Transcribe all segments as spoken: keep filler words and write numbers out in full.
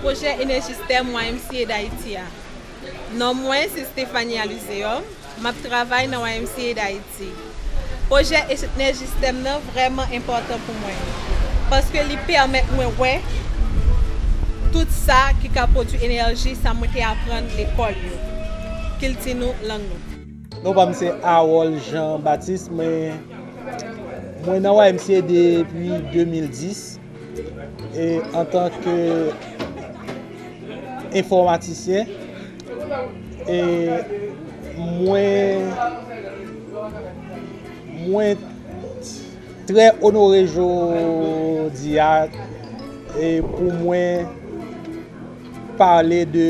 Pwojè Enèji Stèm Y M C A Dayiti a. Non mwen se Stephanie Alizeor, m ap travay nan Y M C A Dayiti. Pwojè Enèji Stèm nan vrèman enpòtan pou mwen, paske li pèmèt mwen wè tout sa ki ka pwodui enèji, sa mwen te aprann lekòl yo, kilti nou, lang nou. Non pa m se Harold Jean Baptiste, men mwen nan Y M C A depi de mil dis e antanke enfòmatisyen e mwen mwen trè onore jodi a e pou mwen pale de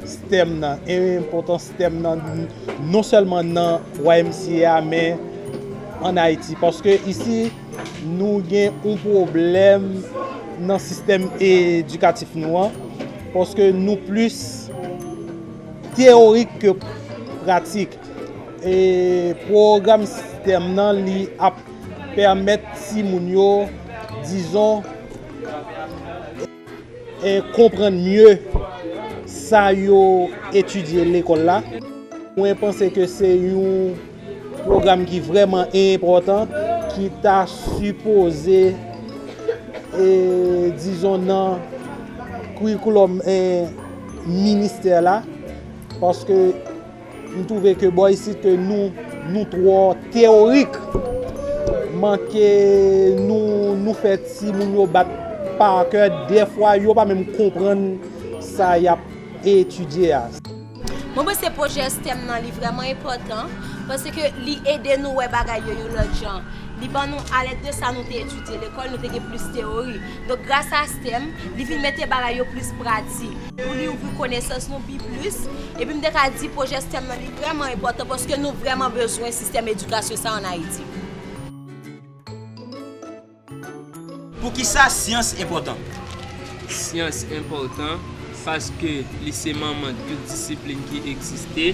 stèm nan, enpòtans stèm nan non sèlman nan Y M C A men ann Ayiti, paske isi nou gen yon pwoblèm nan sistèm edikatif nou an, paske nou plis teyorik ke pratik. E pwogram stèm nan li ap pèmèt timoun yo, dizon, e konprann mye sa yo etidye lekòl la. Mwen panse ke se yon pwogram ki vrèman enpòtan, ki ta sipoze, e, dizon, nan kurriculum, e, ministè la, paske m twouve ke bò isit ke nou, nou twò teyorik. Manke nou, nou fè timoun yo bat pa kè. Dèfwa, yo pa menm konprann sa y ap etidye a. Mwen panse pwojè stèm nan li vrèman enpòtan, paske li ede nou wè bagay yo yon lòt jan. Li ban nou alèd de sa nou te etidye lekòl, nou te gen plis teyori. Donk, gras a stèm, li vin mete bagay yo plis pratik. Pou li ouvri konesans nou pi plis. Epi m te ka di pwojè stèm nan li vrèman enpòtan paske nou vrèman bezwen sistèm edikasyon sa ann Ayiti. Poukisa syans enpòtan? Syans enpòtan paske li se manman tout disiplin ki egziste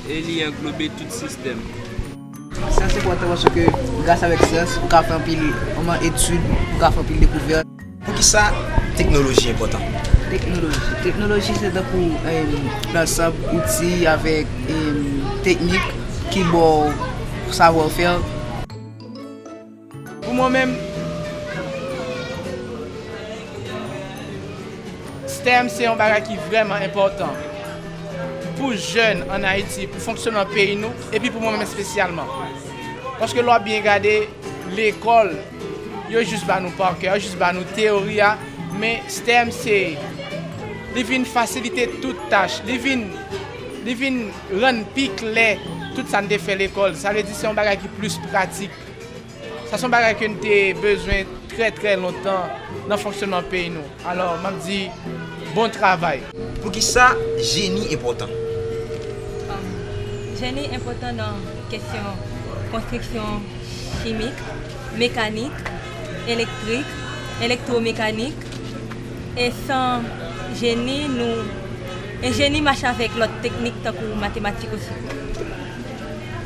e li anglobe tout sistèm. Syans enpòtan paske gras avèk syans ou ka fè anpil etid, ou ka fè anpil dekouvèt. Poukisa teknoloji enpòtan? Teknoloji. Teknoloji se tankou lansanm outi avèk teknik ki ba w savwa fè. Pou mwen menm, stèm se yon bagay ki vrèman enpòtan pou jèn ann Ayiti, pou fonksyonman peyi nou, epi pou mwen menm espesyalman. Paske lè w ap byen gade, lekòl, yo jis ba nou pa kè, yo jis ba nou teyori a, men stèm se, li vin fasilite tout tach, li vin, li vin rann pi klè tout sa n te fè lekòl. Sa vle di se yon bagay ki plis pratik. Sa se yon bagay ke n te bezwen trè trè lontan nan fonksyonman peyi nou. Alò, m ap di bon travay. Poukisa jeni enpòtan? Jeni enpòtan nan kesyon konstriksyon chimik, mekanik, elektrik, elektwomekanik. E san jeni, nou. E jeni mache avèk lòt teknik tankou matematik osi.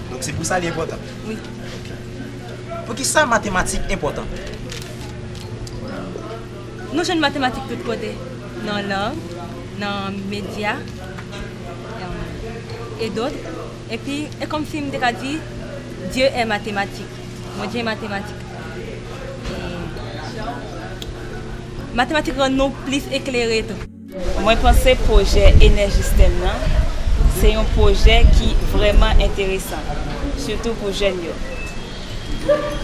Donk se pou sa li enpòtan? Wi. Poukisa matematik enpòtan? Nou jwenn matematik tout kote, nan lang, nan medya, e dòt. Epi, e kòmsi m te ka di, Dieu est mathématique. Bondye matematik. E matematik rann nou plis eklere tou. Mwen panse pwojè Enèji stèm nan se yon pwojè ki vrèman enteresan, sitou pou jèn yo.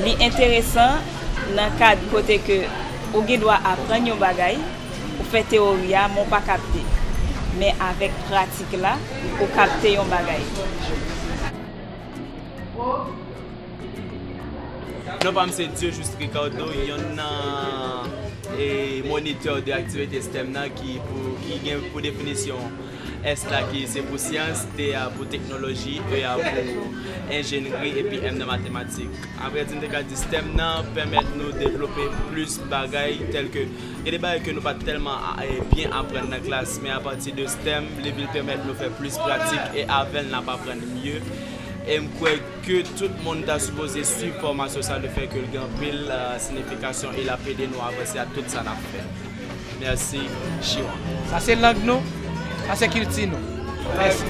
Li enteresan nan kad kote ke ou gen dwa aprann yon bagay, ou fè teyori a men w pa kapte, men avèk pratik la, ou kapte yon bagay. Non pa m se Dieujuste Ricardo, yonn nan e, monitè de aktivite stèm nan ki, pou, ki gen pou definisyon S la ki se pou syans, T a pou teknoloji, E a pou enjenri epi M nan matematik. Apre di m te ka di stèm nan pèmèt nou devlope plis bagay tèlke gen de bagay ke nou pa t tèlman byen aprann nan klas, men apati de stèm li vin pèmèt nou fè plis pratik e avè l n ap aprann mye. E m kwè ke tout moun ta sipoze swiv fòmasyon sa, lefètke l gen anpil siyifikasyon e l ap ede nou avanse ak tout sa n ap fè. Mèsi, Chiwan. Sa se lang nou, sa se kilti nou. Mèsi.